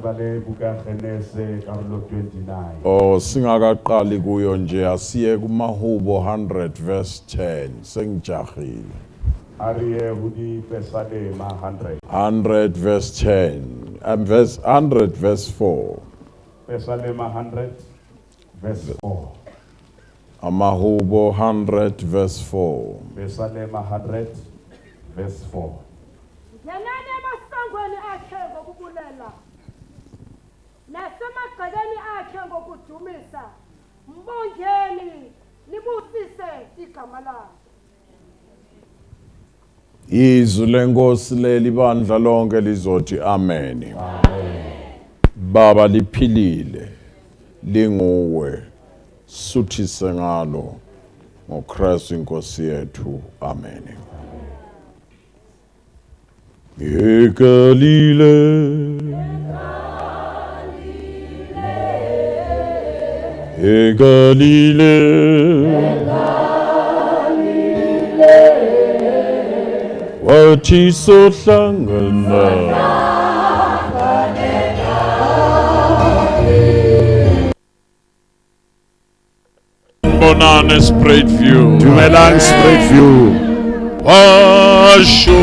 Bale buka Genese karolo 29. Oh, singakaqali kuyo nje, asiye kumahubo 100 verse 10. Sengijahile. A re ye ho Dipesalema 100. 100 verse 10 and verse 100 verse 4. Pesalema 100 verse 4. Amahubo 100 verse 4. Pesalema 100 verse 4. Ngenani emasangweni akhe ngokubulela, nasemagcekeni akhe ngokudumisa. Mbongeni, nibusise igama lakhe. Izwi lenkosi leli, bandla lonke lizothi amen. Baba, liphilile, linguwe, suthise ngalo ngoKristu inkosi yethu. Amen. Egalile, Egalile, wathi sohlangana. Bonane, Spruitview. Dumelang, Spruitview. Washo.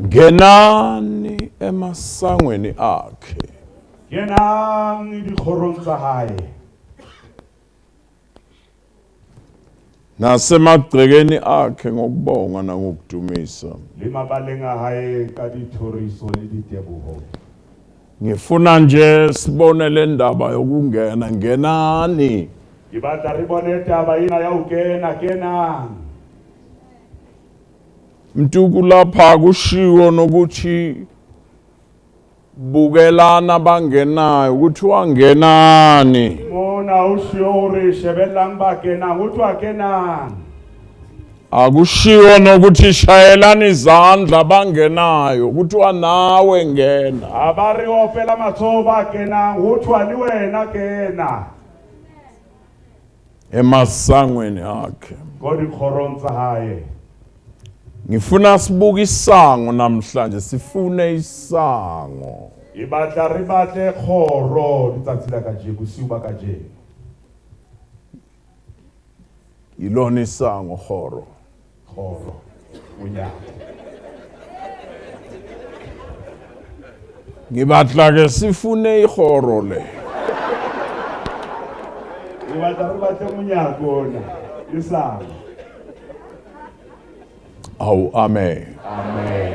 Ngenani emasangweni akhe. Kenang dikgorong tsa hae. Nasemagcekeni akhe ngokubonga nangokudumisa. Le mabaleng a hae ka dithoriso le diteboho. Ngifuna nje sibone le ndaba yokungena, ngenani. Ke batla re bone taba ena ya ho kena, kenang. Mtuku, lapha kushiwo nokuthi bukelana bangenayo, kuthiwa ngenani. Mona ho siyo hore shebellang ba kenang, ho thwa kenang. Akushiwo nokuthi shayelani izandla bangenayo, kuthiwa nawe ngena. Ha ba re opela matsoho ba kenang, ho thwa le wena kena. Emasangweni akhe. Ko dikgorong tsa hae. Ngifuna sibuke isango namhlanje, sifune isango. E batla re batle kgoro letsatsi la kajeno, bosiu ba kajeno. Ilona isango, kgoro. Kgoro, monyako. Ngibatla ke sifune ihoro le. E batla re batle monyako ona, isango. Awu, amen. Amen.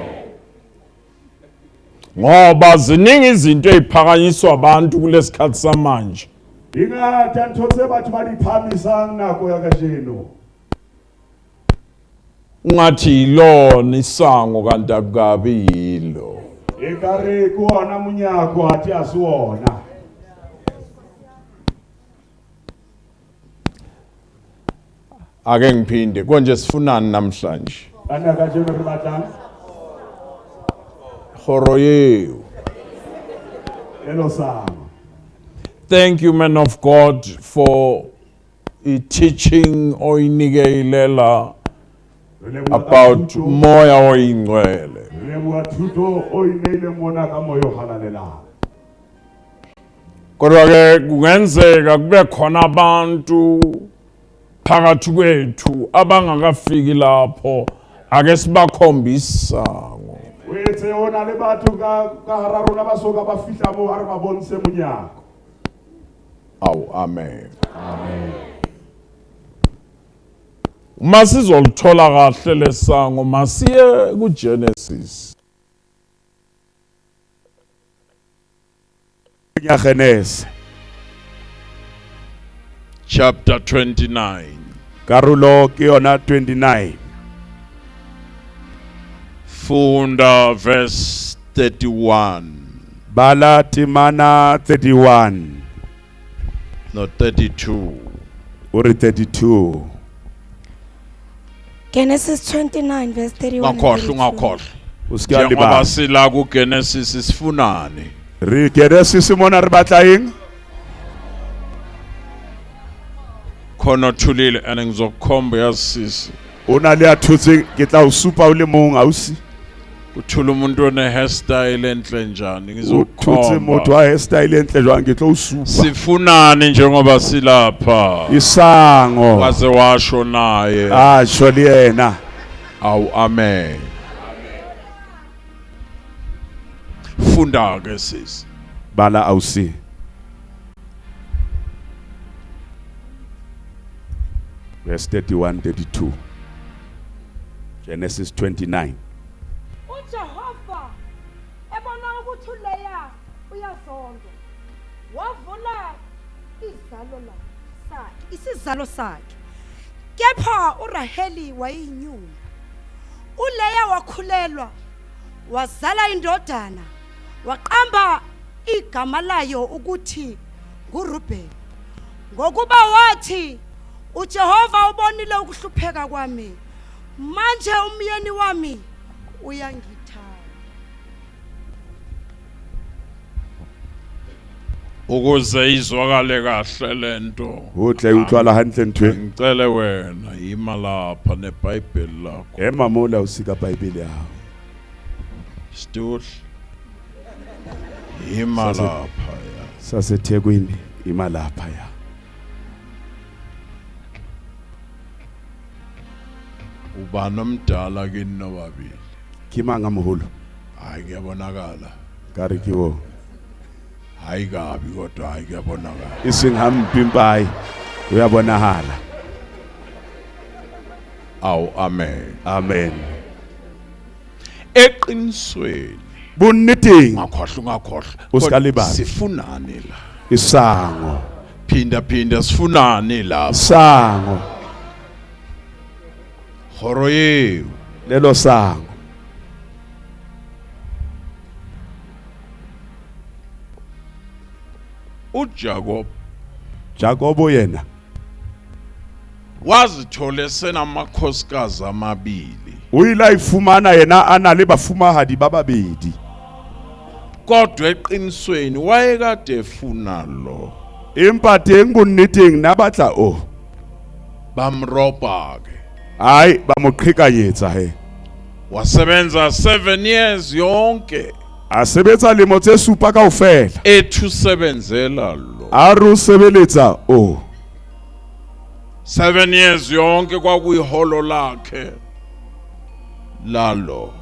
Ngoba ziningi izinto eziphakanyiswa abantu kulesikhathi samanje. Di ngata ntho tse batho ba di phahamisang nako ya kajeno. Ungathi yilona isango kanti akukabi yilo. Ekare ke ona monyako, athe ha se ona. Ake ngiphinde, konje sifunani namhlanje? Ana kajeno re batlang? Kgoro yeo. Elo sango. Thank you, man of God, for i teaching oyinikelela about moya oyingcwele. Re leboha thuto o e neileng mona ka moya o halalelang. Kodwa ke kungenzeka kube khona abantu phakathi kwethu abangakafiki lapho, ake sibakhombe isango. O etse o na le batho ka ka hara rona ba soka ba fihla moo, a re ba bontshe monyako. Awu amen. Uma sizolithola kahle lesango, masiye kuGenesis Ya Genese chapter 29. Karolo ke yona 29. Funda verse 31. Bala temana 31. No, 32. O re 32. Genesis 29 verse 31 and Ungakhohlwa, 32. ungakhohlwa. O se ke wa Njengoba lebala. sila kuGenesis, sifunani? Re Genesis mona re batla eng? Khona othulile and ngizokukhomba, yazisisi. O na le a thotseng, ke tla o supa o le mong, ausi. Uthula umuntu one hairstyle enhle njani? O thotse motho Ngizokukhomba. wa hairstyle entle jwang, ke tlo o supa. Sifunani njengoba silapha? Isango. Waze washo naye. A tjho le yena. Awu amen. Funda ke sisi. Bala ausi. Verse 31 32. Genesis 29. UJehova ebona ukuthi uLeya uyazondwa, wavula izalo sakhe, isizalo sakhe. Kepha uRaheli wayeyinyumba. ULeya wakhulelwa, wazala indodana, waqamba igama layo ukuthi nguRubeni, ngokuba wathi, uJehova ubonile ukuhlupheka kwami, manje umyeni wami uyangithanda. Ukuze izwakale kahle lento. Ho tla e utlwala hantle ntho e. Ngicele wena yima lapha neBhayibheli lakho. Ema mola o sika Bibele ya hao. Stool. Yima lapha ya. Sasethekwini ima lapha ya. Ubani omdala kini nobabili? Ke mang a moholo? Hayi kuyabonakala. Ka re ke o. Hayi kabi kodwa hayi kuyabonakala. E seng hampe empa hayi o ya bonahala. Awu amen. Amen. Eqinisweni. Bonneteng. Ungakhohlwa, ungakhohlwa. O ska lebala. Sifunani la? Isango. Phinda phinda, sifunani la? Sango. Horo yeo. Lelo sango. uJacob Jakobo yena wazithola senamakhosikazi amabili. O ile a ifumana yena a na le bafumahadi ba babedi. Kodwa eqinisweni wayekade efuna lo. Empa teng bonneteng na batla o. Bamroba ke. Ai ba mo qhekanyetsa he. Wasebenza 7 years yonke. A sebetsa lemo tse supa kaofela. Ethi usebenzela lo. A re o sebeletsa o. 7 years yonke kwakuyiholo lakhe lalo.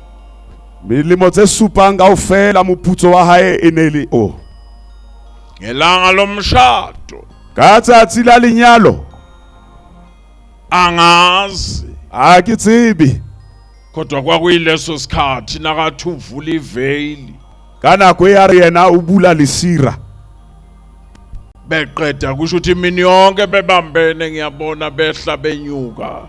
Dilemo tse supang kaofela moputso wa hae e ne le o. Ngelanga lomshado. Ka tsatsi la lenyalo. Angazi. Ha ke tsebe. Kodwa kwakuyileso sikhathi nakathi uvula iveyili. Ka nako e a re yena o bula lesira. Beqeda kusho ukuthi imini yonke bebambene, ngiyabona behla benyuka.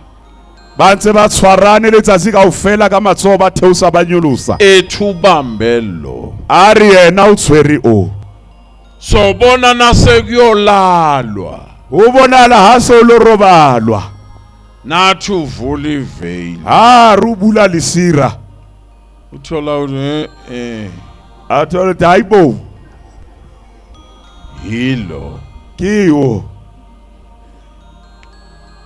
Ba ntse ba tshwarane letsatsi kaofela ka matsoho, ba theosa ba nyolosa. Ethi ubambe lo. A re yena o tshwere o. Sobona nasekuyolalwa. Ho bonala ha se o lo robalwa. Nathi uvula iveyili. Ha re o bula lesira. Uthola ukuthi eh. A thola ukuthi hayibo. Yilo. Ke yo.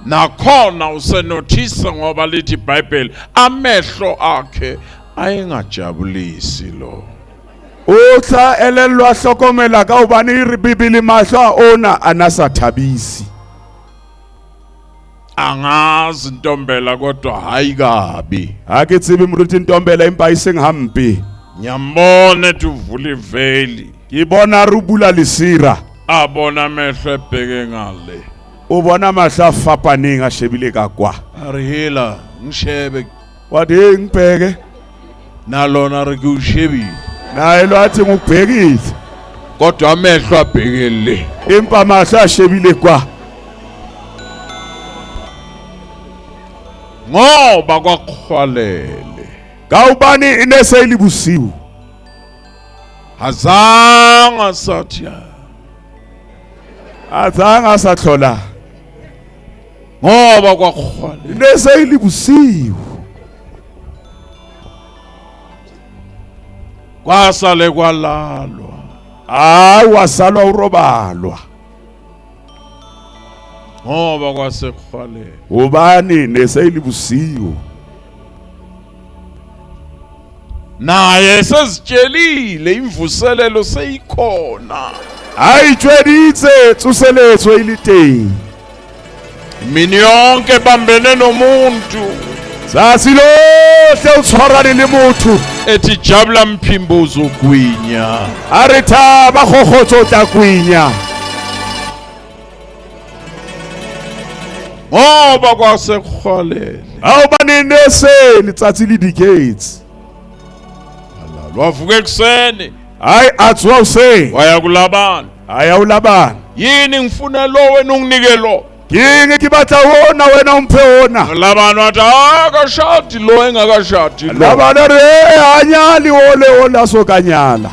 Nakhona usenothisa ngoba lithi iBhayibheli amehlo akhe ayengajabulisi lo. O tla elellwa hlokomela ka hobane re Bibele mahlo a ona a na sa thabise. Angazi Ntombela kodwa hayi kabi. Ha ke tsebe moruti Ntombela empa e seng hampe. Ngiyambona ethi uvula iveli. Ke bona re bula lesira. A bona amehlo ebheke ngale. O bona mahlo a fapaneng a shebile ka kwa. A re hela ngishebe. Wathi hey ngibheke. Nalona re ke ushebile. Naye lo athi ngikubhekile. Kodwa amehlo abheke le. Empa mahlo a shebile kwa. Ngoba kwakuhwalele. Ka hobane e ne se e le bosiu. Azange sathi Azange a sa tlhola. Ngoba kwakuhwalele. E ne se e le bosiu. Kwasale kwalalwa. Hayi wasalwa urobalwa. Ngoba kwasekuhwalele. Hobane ne se e le bosiu. Naye sezitshelile imvuselelo seyikhona. A itjweditse tsoseletso e le teng. Imini yonke bambene nomuntu. Tsatsi lohle o tshwarane le motho. Ethi jabula mphimbo uzogwinya. A re thaba kgokgotso o tla kwinya. Ngoba kwasekuhwalele. Hobane ne se letsatsi le diketse. Wavuka ekuseni. Hayi a tsoha hoseng. Waya kuLabani. A ya ho Labani. Yini ngifuna lo wena unginike lo. Ke eng ke batla ona wena o mphe ona. Labani wathi akashadi lo engakashadi lo. Labani a re a nyale ole ole a so ka nyala.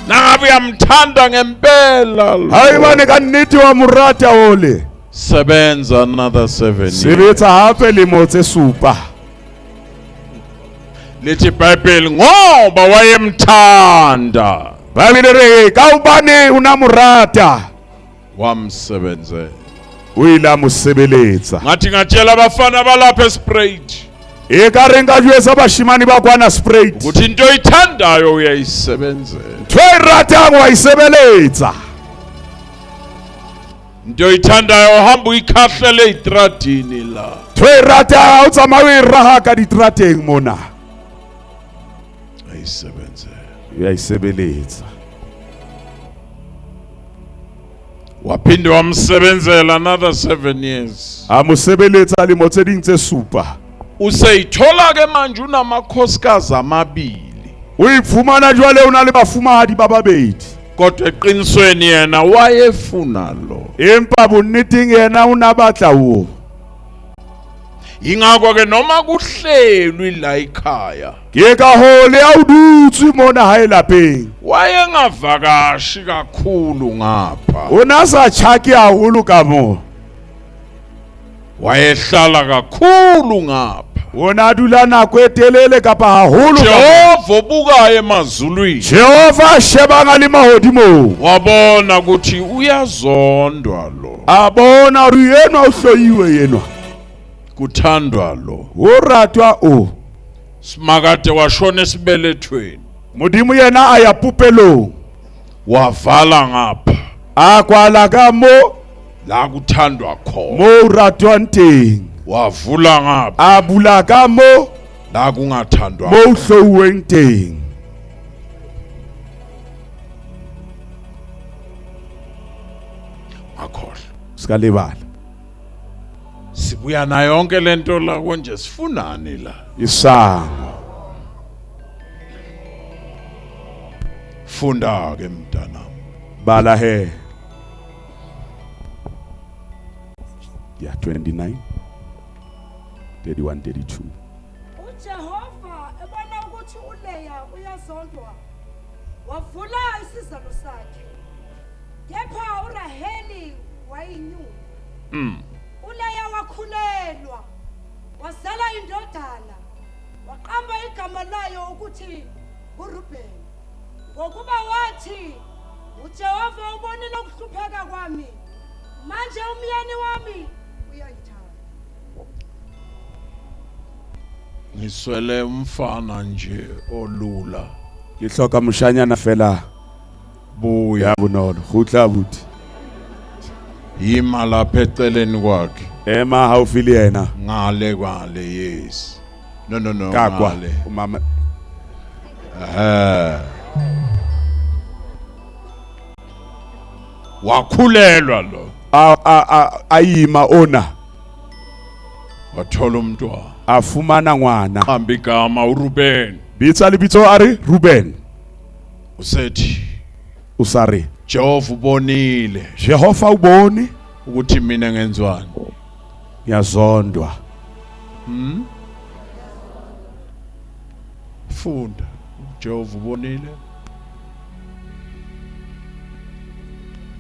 Nangabe uyamthanda ngempela lo. Haebane ka nnete wa mo rata ole. Sebenza another 7 years. Sebetsa hape lemo tse supa. Lithi iBhayibheli ngoba wayemthanda. Bibele re ka hobane o na mo rata. Wamsebenzela. O ile a mo sebeletsa. Ngathi ngatshela abafana balapha eSpruit. E ka re nka jwetsa bashimane ba kwana Spruit. Ukuthi into oyithandayo uyayisebenzela. Ntho e ratang wa e sebeletsa. Into oyithandayo uhamba uyikhahlela ey'tradini la. Ntho e ratang o tsamaya o e raha ka ditrateng mona. Ayisebenzela. Uyayisebeletsa. Waphinde wamsebenzela another 7 years. A mo sebeletsa lemo tse ding tse supa. Useyithola ke manje unamakhosikazi amabili. O iphumana jwale o na le bafumahadi ba babedi. Kodwa eqinisweni yena wayefuna lo. Empa bonneteng yena o na batla o. Ingakho ke noma kuhlelwi la ekhaya. Ke ka ho le a o dutswe mona hae lapeng. Wayengavakashi kakhulu ngapha. O na sa tjhake haholo ka mo. Wayehlala kakhulu ngapha. O na dula nako e telele kapa haholo ka mo. Jehova obukayo emazulwini. Jehova shebang a le mahodimong. Wabona ukuthi uyazondwa lo. A bona hore enwa o hloiwe enwa. Kuthandwa lo. O ratwa o. Simakade washona esibelethweni. Modimo yena a ya popelong. Wavala ngapha. A kwala ka mo la kuthandwa khona. Mo ratwang teng. Wavula ngapha. A bula ka mo la kungathandwa. Mo hlouweng teng. Ngakhohlwa. Ska lebala. Sibuya nayo yonke lento la konje sifunani la. Isango. Funda ke mntanami. Bala he. Yeah, 29, 31, 32. uJehova ebona ukuthi uLeya uyazondwa, wavula isizalo sakhe. Kepha uRaheli wayinyuka. uLeya wakhulelwa, wazala indodana, waqamba igama layo ukuthi uRubeni. Ngokuba wathi, uJehova ubonile ukuhlupheka kwami, manje umyeni wami uyangithanda. Ngiswele umfana nje olula. Ke hloka moshanyana fela. Buya. Ya bonolo. Kgutla abuti. Yima lapha eceleni kwakhe. Ema haufi le yena. Ngale kwale, yes. No, no, no. Ka kwa. Ngale. Umama. Ehhe. Wakhulelwa lo. A ima ona. Wathola umntwana. A fumana ngwana. Qamba igama uRuben. Bitsa lebitso a re Ruben. Usethi O sa re Jehova ubonile Jehova o bone ukuthi mina ngenzwani. Ngiyazondwa. Funda. Jehova ubonile.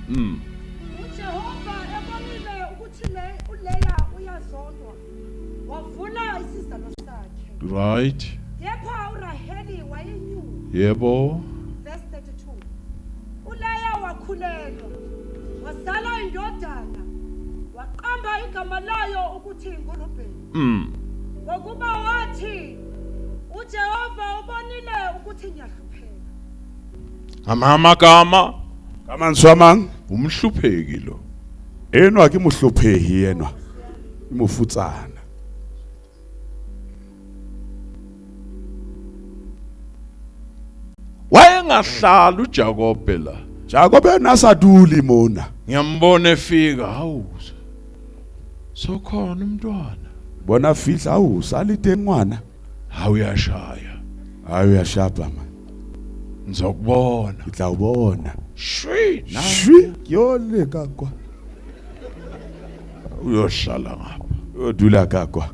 UJehova ebonile ukuthi le uLeya uyazondwa, wavula isizalo sakhe. Right. Kepha uRaheli wayenyuka. Yebo. Verse 32. uLeya wakhulelwa, wazala indodana, waqamba igama layo ukuthi nguRubeni. Ngokuba wathi uJehova ubonile ukuthi ngiyahlupheka. Amagama Ka mantswe a mang, umhlupheki lo. Enwa ke mohlophehi enwa. Ke mofutsana. Wayengahlali uJakobe la. Jakobe na sa dule mona. Ngiyambona efika, hawu. Sokhona umntwana. Bona fihla, hawu, sa le teng ngwana. Hawu uyashaya. Hayi uyashapa man. Ngizokubona. Ke tla o bona. Shwi, Shwi, ke yo le ka kwa. Uyohlala ngapha. O dula ka kwa.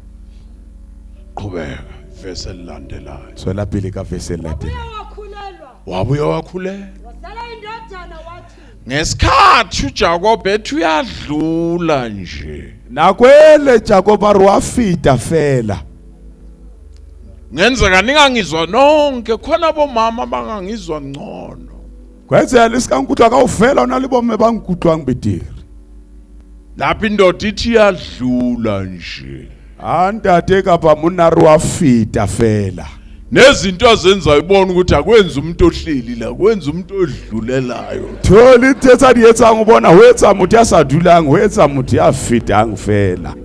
Qhubeka verse elilandelayo. Tswela pele ka verse elilandelayo. Wabuya wakhulelwa. Wabuya wakhulelwa. Wazala indodana wathi Ngesikhathi uJakobe ethi uyadlula nje. Nako ele Jakob a re wa feta fela. Ngenzeka ningangizwa nonke, khona bomama abangangizwa ngcono. Kwenzeka le ska nkutlwa kaofela, o na le bomme ba nkutlwang betere. Lapha indoda ithi iyadlula nje. Ha ntate kapa monna re wa feta fela. Nezinto azenzayo ubona ukuthi akwenzi umuntu ohleli la, kwenza umuntu odlulelayo. Thole ntho tsa di etsang o bona ho etsa motho ya sa dulang, ho etsa motho ya fetang fela.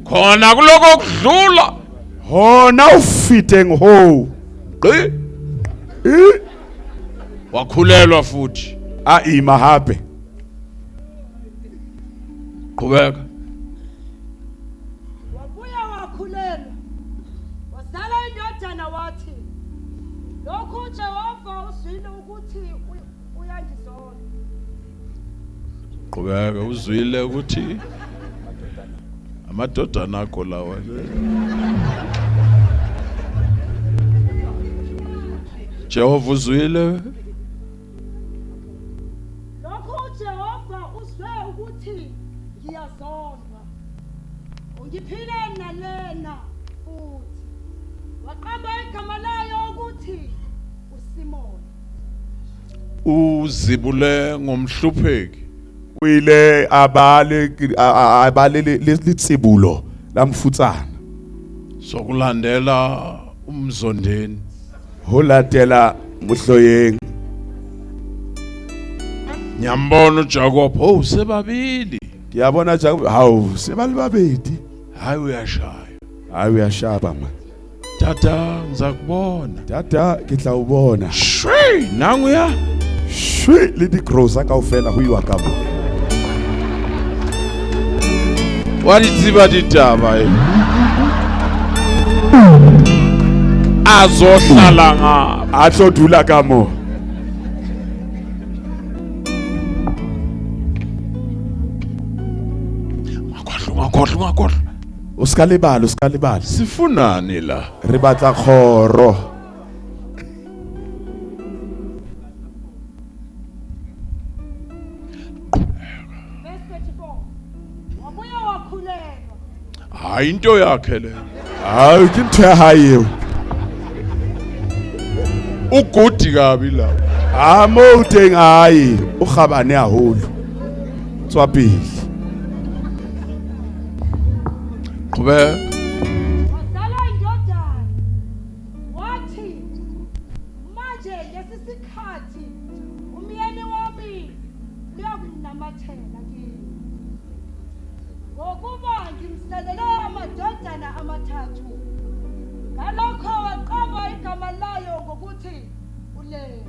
Khona kuloko kudlula. Hona o feteng ho. Gqi. E? Wakhulelwa futhi. A ima hape. Qhubeka. Wabuya wakhulelwa. Wazala indodana wathi lokhu uJehova uzwile ukuthi uyangizonda. Qhubeka, uzwile ukuthi amadodana akho lawa. Jehova uzwile. Lokhu uJehova uzwe ukuthi ngiyazondwa. Ungiphile nalena futhi. Waqamba igama layo ukuthi uSimon. Uzibule ngomhlupheki. O ile a ba le, a ba le, le, le letsibulo la mofutsana. Sokulandela umzondeni. Ho latela mohloyeng. Ngiyambona uJakob, oh sebabili. Ngiyabona Jakob, hawu sebali babedi. Hayi uyashaya. Hayi uyashaba man. Tata ngizakubona. Tata ke tla o bona. Shwi, nanguya. Shwi le digrosa kaofela ho iwa ka mo. Wa di tseba ditaba e. Azohlala ngapha. A tlo dula ka mo. Ungakhohlwa, ungakhohlwa, ungakhohlwa. O ska lebala, o ska lebala. Sifunani la? Re batla kgoro. Verse 34. Wabuya wakhulelwa. Hayi into yakhe le. Hayi ke ntho ya hae eo. Ugudi kabi la. Ha mo o teng hae, o kgabane haholo. Tswa pele. Qhubeka. Wazala indodana. Wathi amathathu. Ngalokho waqamba igama layo ngokuthi uLevi.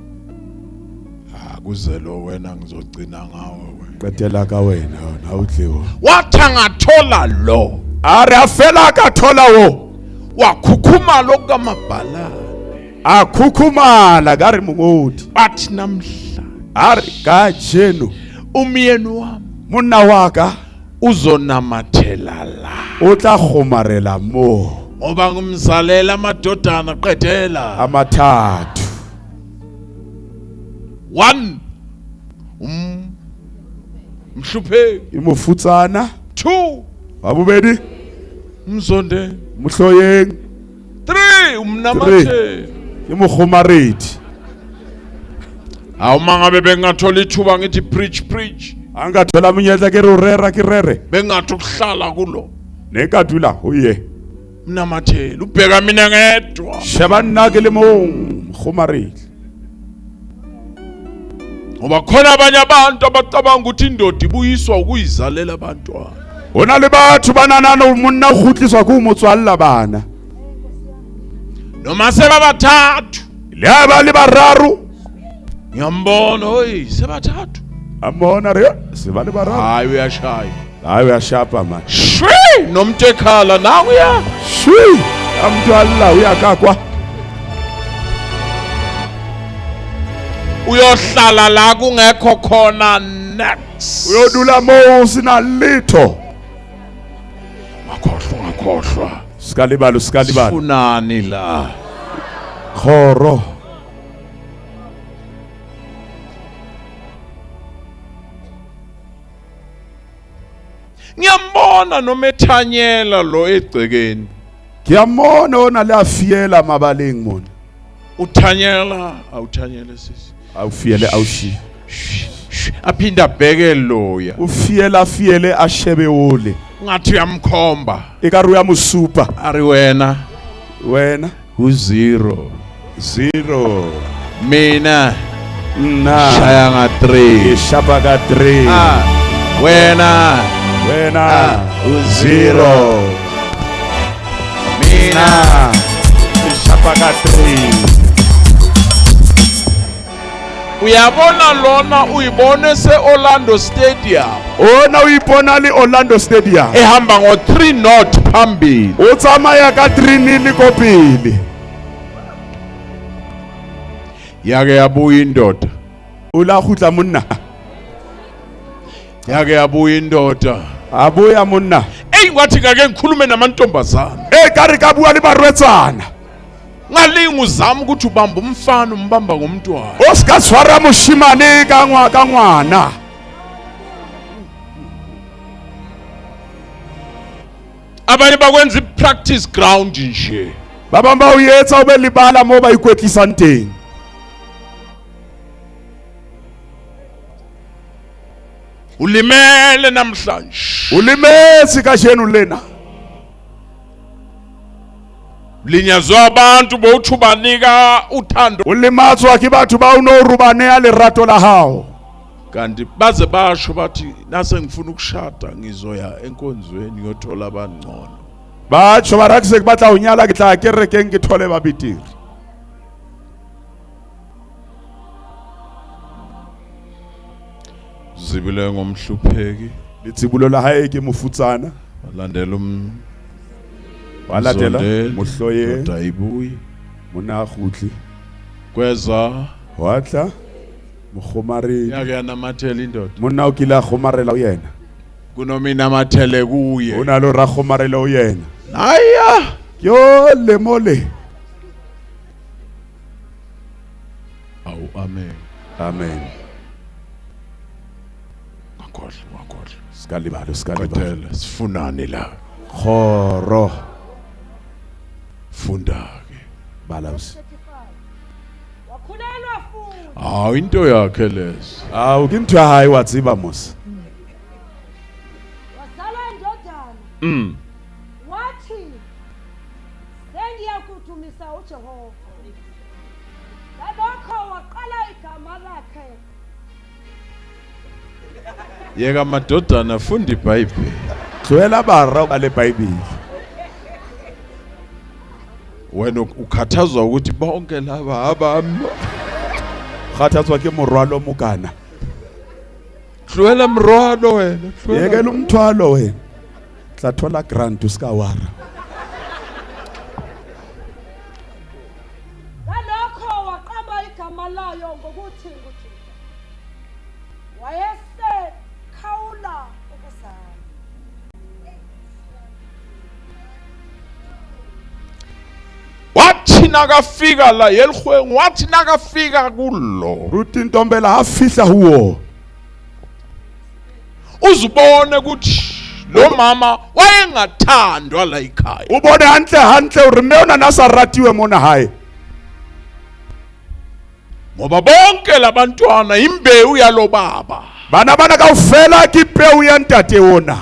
Ah, kuze lo wena ngizogcina ngawe wena. Qetela ka wena wona o tle o. Wathi angathola lo, A re a fela a ka thola wo, wakhukhuma lokukamabhalane. A khukhumala ka re mongodi. Bathi namhla A re kajeno umyeni wami monna wa ka uzonamathela la. O tla kgomarela mo. Ngoba ngimzalela amadodana qedela. Amathathu. 1 mhlupheki, Ke mofutsana. 2 Wa bobedi mzonde, mohloyeng. 3 umnamatheli. Ke mokgomaredi. Hawu, uma ngabe bengathola ithuba ngithi preach, preach. Ha nka thola monyetla ke re o rera, ke rere. Bengathi ukuhlala kulo. Ne nka dula ho ye. Mnamatheli ubheka mina ngedwa. Sheba nna ke le mong, mokgomaredi. Ngoba khona abanye abantu abacabanga ukuthi indoda ibuyiswa ukuyizalela abantwana. Ho na le batho ba nahanang hore monna o kgutliswa ke ho mo tswalla bana. Noma sebabathathu. Le ha ba le bararo. Ngiyambona, oyi, sebathathu. A mmona re, se ba le bararo. Hayi, uyashaya. Hayi, uyashapa man. Shwi, nomuntu ekhala nanguya. Shwi, amntwalla uyakakwa. Uyohlala la kungekho khona next. Uyodula mo usina litho. Ungakhohlwa, ungakhohlwa. Sikalibala, sikalibala. Sifunani la? Khoro. Ngiyambona noma ethanyela lo egcekeni. Ngiyambona ona le afiela mabaleng mona. Uthanyela, awuthanyele sisi. Awufiele, awushiye. Aphinda abheke loya. Ufiela, afiele, ashebe ole. Ngathi uyamkhomba. Ekare uyamusupa. Ari wena. Wena. U0. 0. Mina. Nna. Shaya nga 3. Ishapa ka 3. Ah. Wena. Wena. Ah. U0. Mina. Ishapa ka 3. Uyabona lona uyibone se-Orlando Stadium. Ona uyibona le Orlando Stadium. Ehamba ngo-3 not phambili. O tsamaya ka 3 nil ko pele. Yake yabuya indoda. O la kgutla monna. Yake yabuya indoda. Abuya monna. Ey, ngathi ngake ngikhulume namantombazana. Ey, ka re ka bua le barwetsana. Ngalinga uzama ukuthi ubamba umfana umbamba ngomntwana. O ska tshwara moshimane ka ngwa ka ngwana. Abanye bakwenza i-practice ground nje. Ba bang ba o etsa o be lebala mo ba ikwetlisang teng. Ulimele namhlanje. Ulimetse kajeno lena. Linyazwa abantu bowuthi ubanika uthando. Ulimatswa ke batho ba o no rubanea lerato la hao. Kanti baze basho bathi nase ngifuna ukushada ngizoya enkonzweni ngiyothola abangcono. Batjho ba ra ke se ke batla ho nyala ke tla kerekeng ke thole ba betere. Zibile ngomhlupheki. Letsibolo la hae ke mofutsana. Walandela Walatela Mzondeli, mohloye. Ndoda ayibuyi. Monna a kgutle. Kweza. Wa tla mokgomaredi. Yake yanamathela indoda. Monna o kile a kgomarela ho yena. Kunoma inamathele kuye. O na le hore a kgomarele ho yena. Haya. Ke ole mole. Awu, amen. Amen. Ngakhohlwa, ngakhohlwa. Sikalibala, sikalibala. Qedela, sifunani la? Khoro. Funda ke. Bala usi. Wakhulelwa futhi. Hawu, into yakhe lezo. Hawu, ke ntho ya hae wa tseba mos. Wazala indodana. Wathi sengiyakudumisa uJehova. Ngalokho waqala igama lakhe. Yeka madodana, funda iBhayibheli. Tlohela bara o bale Bhayibheli. Wena ukhathazwa ukuthi bonke laba abami. Kgathatswa ke morwalo mokana. Tlohela mrwalo wena. Tlohela. Yekela umthwalo wena. Tla thola grant o ska wara. Ngalokho waqamba igama layo ngokuthi nguJuda. Wayesekhawula ukuzala. Wathi nakafika la yelihwengu, wathi nakafika kulo. Ruti Ntombela ha fihla huo. Uzubone ukuthi lo mama wayengathandwa la ekhaya. O bone hantle hantle hore mme ona na sa ratiwe mona hae. Ngoba bonke labantwana imbewu yalobaba. Bana bana kaofela ke peo ya ntate ona.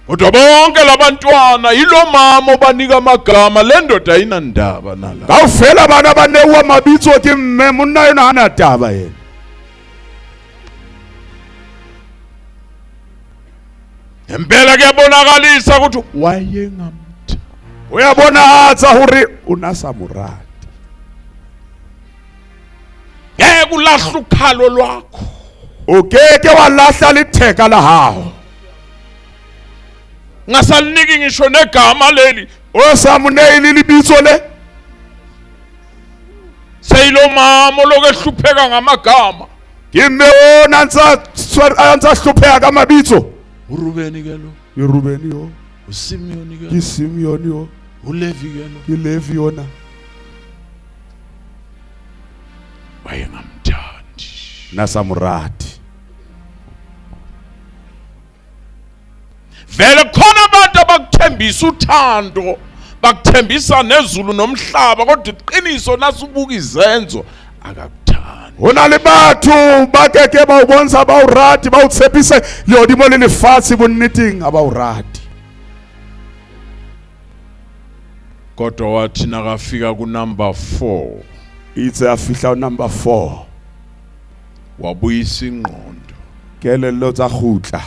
Kodwa bonke labantwana yilo mama obanika amagama, le ndoda ayinandaba nala. Kaofela bana ba neuwa mabitso ke mme, monna yona hana taba yena. Impela kuyabonakalisa ukuthi wayengamthandi. Uyabonahatsa hore o na sa mo rate. Ngeke ulahle ukhalo lwakho. O keke wa lahla letheka la hao. Ngasaliniki ngisho negama leli. O sa mo neile le lebitso le. Seyilo mama olokhu ehlupheka ngamagama. Ke mme ona a ntsa hlopheka ka mabitso. uRubeni ke lo. Ke Rubeni yo. uSimeoni ke. Ke Simeoni yo. uLevi ke lo. Ke Levi yona. Wayengamthandi. Na sa mo rate. Vele khona abantu abakuthembisa uthando, bakuthembisa nezulu nomhlaba, kodwa iqiniso nasubuka izenzo akakuthandi. Ho na le batho ba keke ba o bontsha ba o rate, ba o tshepise lehodimo le lefatshe, bonneteng ha ba o rate. Kodwa wathi nakafika ku number 4, Itse a fihla ho number 4, wabuyisa ingqondo. Kelello tsa kgutla.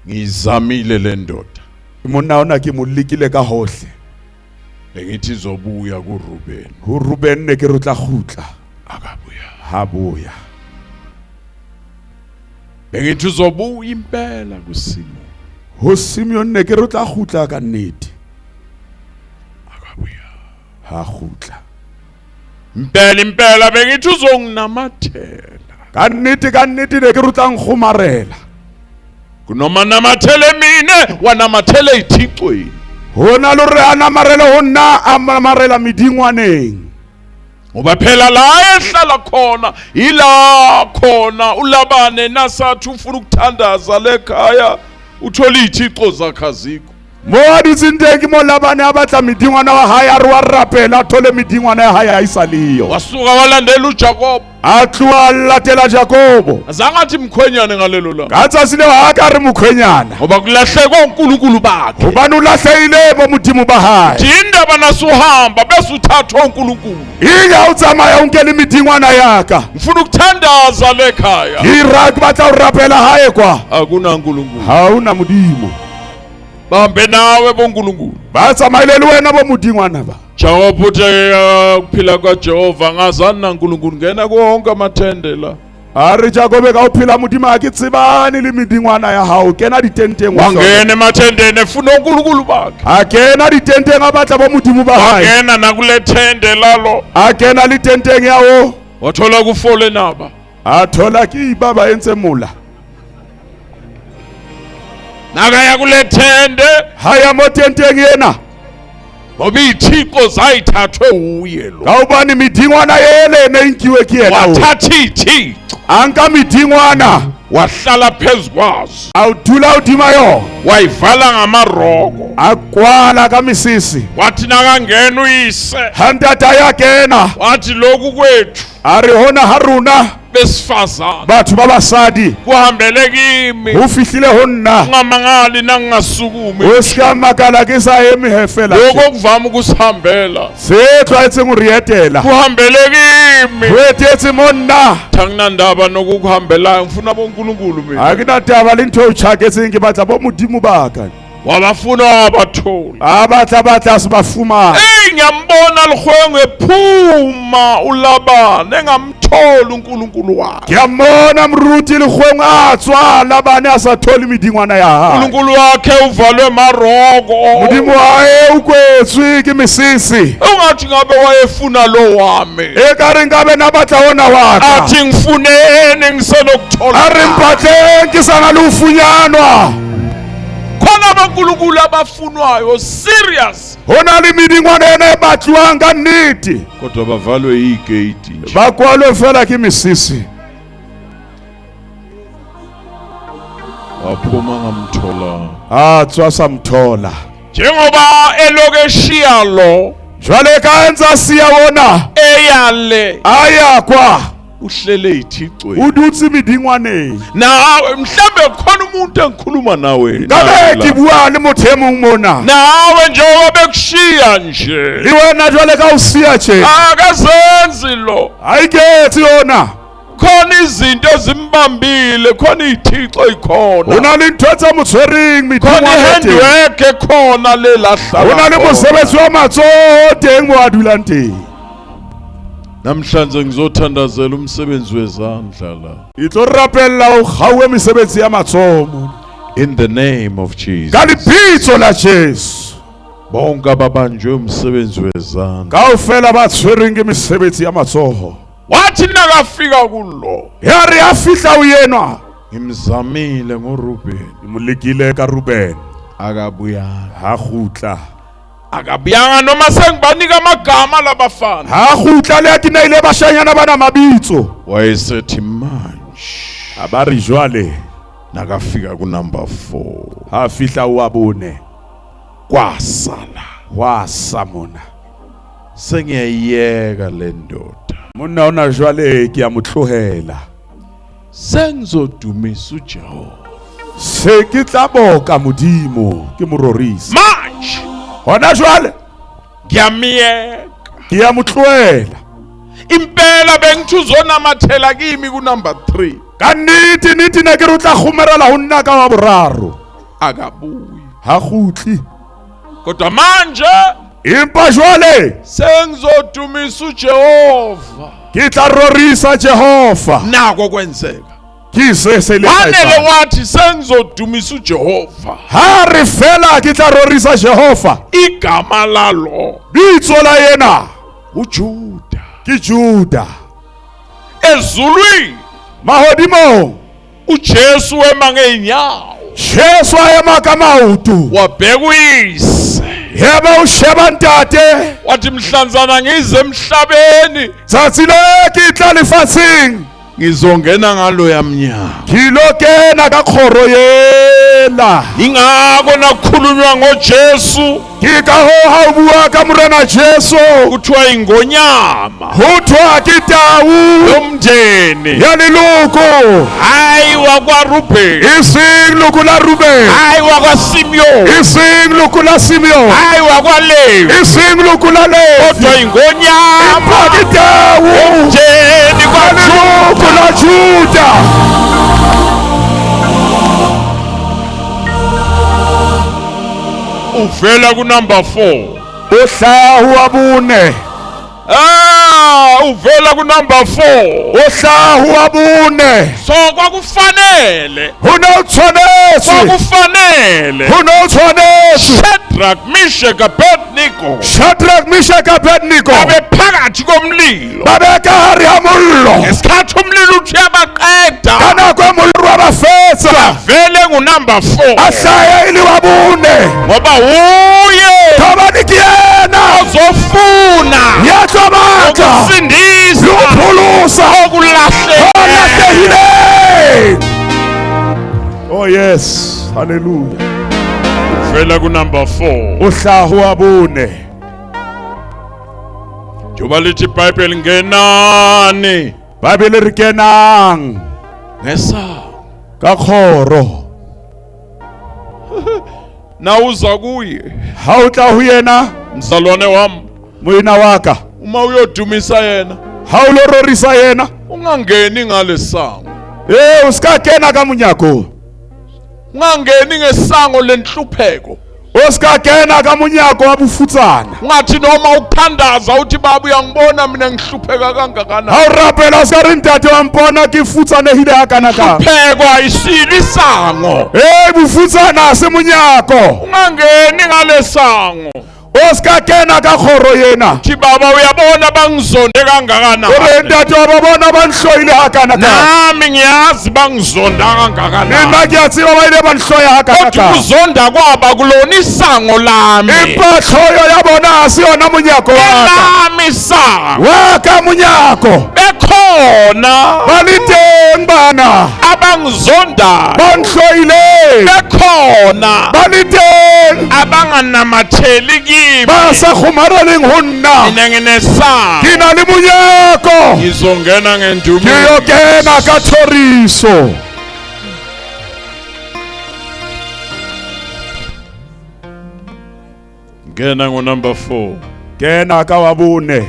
Ngizamile le ndoda. Monna ona ke mo lekile ka hohle. Bengithi izobuya kuRuben. Ho Ruben ne ke re o tla kgutla. Akabuya. Ha boya. Bengithi uzobuya impela kuSimon. Ho Simeon ne ke re o tla kgutla ka nnete. Akabuya. Ha kgutla. Impela impela bengithi uzonginamathela. Ka nnete ka nnete ne ke re o tla nkgomarela. Kunoma namathele mina wanamathele ithixweni. Ho na le hore a namarele ho nna, a namarela medingwaneng. Ngoba phela la ehlala khona ila khona uLabane nasathi ufuna ukuthandaza lekhaya uthola ithixo zakhe azikho. Mo a dutseng teng ke mo Labane a batla medingwana wa hae, a re wa rapela, a thole medingwana ya hae ha e sa le yo. Wasuka walandela uJakob. A tloha a latela Jakobo. Azange athi mkhwenyane ngalelo langa. Ka tsatsi leo ha ka re mkhwenyana. Ngoba kulahleke onkulunkulu bakhe. Hobane o lahlehile bo modimo ba hae. Thi indaba nasuhamba bese uthathwa uNkulunkulu. Inga o tsamaya o nke le medingwana ya ka. Ngifuna ukuthandaza lekhaya. Ke ra ke batla ho rapela hae kwa. Akuna uNkulunkulu. Ha hona modimo. Bahambe nawe boNkulunkulu. Ba tsamaile le wena bo modingwana ba. Jakob uthe ukuphila kwaJehova ngazani naNkulunkulu ngena kuwo wonke amathende la. A re Jakobe ka o phela modimo ha ke tsebane le medingwana ya hao, kena ditenteng wa Wangena emathendeni efuna uNkulunkulu bakhe. A kena ditenteng a batla bo modimo ba hae. Wangena nakule thende lalo. A kena le tenteng ya o. Wathola kufole naba. A thola ke baba entse mola. Nakaya kule thende. Ha ya mo tenteng ena. Ngoba iy'thixo zayithathwe uye lo. Ka hobane medingwana ele ne nkiwe ke yena o. Wathatha iy'thixo. A nka medingwana. Wahlala phezu kwazo. A o dula hodima yona. Wayivala ngamaroko. A kwala ka mesese. Wathi nakangena uyise. Ha ntata ya kena. Wathi lokhu kwethu. A re hona ha rona. Besifazane. Batho ba basadi. Kuhambele kimi. Ho fihlile ho nna. Ungamangali nangingasukumi. O ska makala ke sa eme he fela. Lokho okuvama ukusihambela. Se tlwaetseng ho re etela. Kuhambele kimi. Ho etetse mo nna. Anginandaba nokukuhambelayo, ngifuna boNkulunkulu mina. Ha ke na taba le ntho e o tjhaketseng, ke batla bo modimo ba ka. Wabafuna wabathola. A batla batla a se ba fumane. Hey, ngiyambona Lhwengwe ephuma uLabani engamtholi uNkulunkulu wakhe. Ke a mmona moruti Lekgweng a tswa Labane a sa thole medingwana ya hae. uNkulunkulu wakhe uvalwe maroko. Modimo wa hae o kwetswe ke mesese. Ungathi ngabe wayefuna lo wami. E ka re nkabe na batla ona wa ka. Athi ngifuneni ngisenokuthola. A re mpatleng ke sa na le ho funyanwa. Khona abankulunkulu abafunwayo serious. Ho na le medingwana ena e batluwang ka nnete. Kodwa bavalwe igate nje. Ba kwalwe fela ke mesese. Waphuma ngamthola. A tswa sa mthola. Njengoba elokeshiya lo Jwale ka entsa siya ona eyale a ya kwa uhlele ithicweni. o dutse medingwaneng. Nawe mhlambe khona umuntu engikhuluma nawe. Nkabe ke bua le motho e mong mona. Nawe njengoba bekushiya nje. Le wena jwale ka o siya tje. Akazenzi lo. Ha iketse yona. Khona izinto ezimbambile, khona ithixo Ho ikhona. na le ntho tse mo tshwereng Khona medingwana teng. ihandwork ekhona le la Ho na le hlala. mosebetsi wa matsoho teng mo a dulang teng. Namhlanje ngizothandazela umsebenzi wezandla la. Ke tlo rapella ho kgauwe mesebetsi ya matsoho mona. In the name of Jesus. Ka lebitso la Jesu. Bonke ababanjwe umsebenzi wezandla. Kaofela ba tshwerweng ke mesebetsi ya matsoho. Wathi nakafika kulo, Ya re a fihla ho enwa. ngimzamile ngoRuben Ke mo lekile ka Ruben. akabuyanga. Ha kgutla. Akabuyanga noma sengibanika amagama labafana. Ha kgutla le ha ke neile bashanyana bana mabitso. Wayesethi manje A ba re jwale nakafika ku number 4 ha fihla o wa bone kwasala wa sa mona. sengiyayiyeka le ndoda. Monna ona jwale ke a mo tlohela. Sengizodumisa uJehova. Se ke tla boka Modimo ke mo rorisa. Manje Hona jwale ngiyamiyeka. ke a mo tlohela. Impela bengithi uzonamathela kimi ku number 3. Ka nnete nnete ne ke re o tla kgomarela ho nna ka wa boraro. Akabuyi. Ha kgutli. Kodwa manje Empa jwale sengizodumisa uJehova. ke tla rorisa Jehova. Nako kwenzeka. Ke se se le Wanele etsang. wathi sengizodumisa uJehova. Ha re fela ke tla rorisa Jehova. Igama lalo Bitso la yena uJuda. ke Juda. Ezulwini Mahodimong uJesu wema ngeenyawo Jesu a ema ka maoto. wabheka uyise Yaba o sheba ntate. wathi mhlanzana ngize emhlabeni Tsatsi le ke tla lefatsheng. ngizongena ngaloya mnyango. Ke lo kena ka kgoro ela. Ingakho nakukhulunywa ngoJesu Ke ka hoo ha o bua ka Morena Jesu kuthiwa ingonyama ho thwa ke tau yomndeni ya leloko hayi wakwaRubeni e seng loko la Ruben hayi wakwaSimeon e seng loko la Simeon hayi wakwaLevi e seng loko la Levi kodwa ingonyama empa ke tau yomndeni ya kwaJuda leloko la Juda. Uvela ku number 4. O hlaha ho wa bone. Ah, uvela ku number 4. O hlaha ho wa bone. So kwakufanele Ho ne o tshwanetse. kwakufanele Ho ne o tshwanetse. Shadrach, Meshach, Abednego Shadrach, Meshach, Abednego babe phakathi komlilo ba be ka hare ha mollo. ngesikhathi umlilo uthi uyabaqeda Ka nako e mollo wa ba fetsa. vele ngunumber 4 A hlaha e le wa bone. ngoba uye Ka hobane ke yena ozofuna ya tlo batla ukusindisa le ho pholosa okulahlekile o lahlehileng. Oh yes, hallelujah. Vela kunumber 4 O hlaha ho wa bone. njengoba lithi iBhayibheli ngenani Bible re kenang ngesango ka kgoro. nawuza kuye Ha o tla ho yena mzalwane wami moena wa ka, uma uyodumisa yena ha o lo rorisa yena, ungangeni ngalesango o ska kena ka monyako. Ungangeni ngesango lenhlupheko. O se ka kena ka monyako wa bofutsana. Ungathi noma ukuthandaza uthi baba uyangibona mina ngihlupheka Ha kangakanani. o rapela o se ka re ntate wa mpona ke futsanehile hakanakang. Hlupheko ayisilo isango. Ee, bofutsana ha se monyako. Ungangeni ngalesango. O se ka kena ka kgoro ena. Thi baba uyabona bangizonde O re kangakanani. ntate wa ba bona ba nhloile hakanakang. Nami ngiyazi bangizonda Le kangakanani. nna ke a tseba ba ile ba nhloya Kodwa hakanakang. ukuzonda kwaba kulona isango lami. Empa tlhoyo ya bona ha se yona monyako wa ka. Elami isango. Wa ka monyako. Bekhona Ba le teng bana. abangizondayo. Ba nhloileng. Bekhona Ba le teng. abanganamatheli kimi. Ba sa kgomareleng ho nna. Mina nginesango. Ke na le monyako. Ngizongena Ke yo ngendumiso. kena ka thoriso. Ngena ngo number 4. Kena ka wa bone.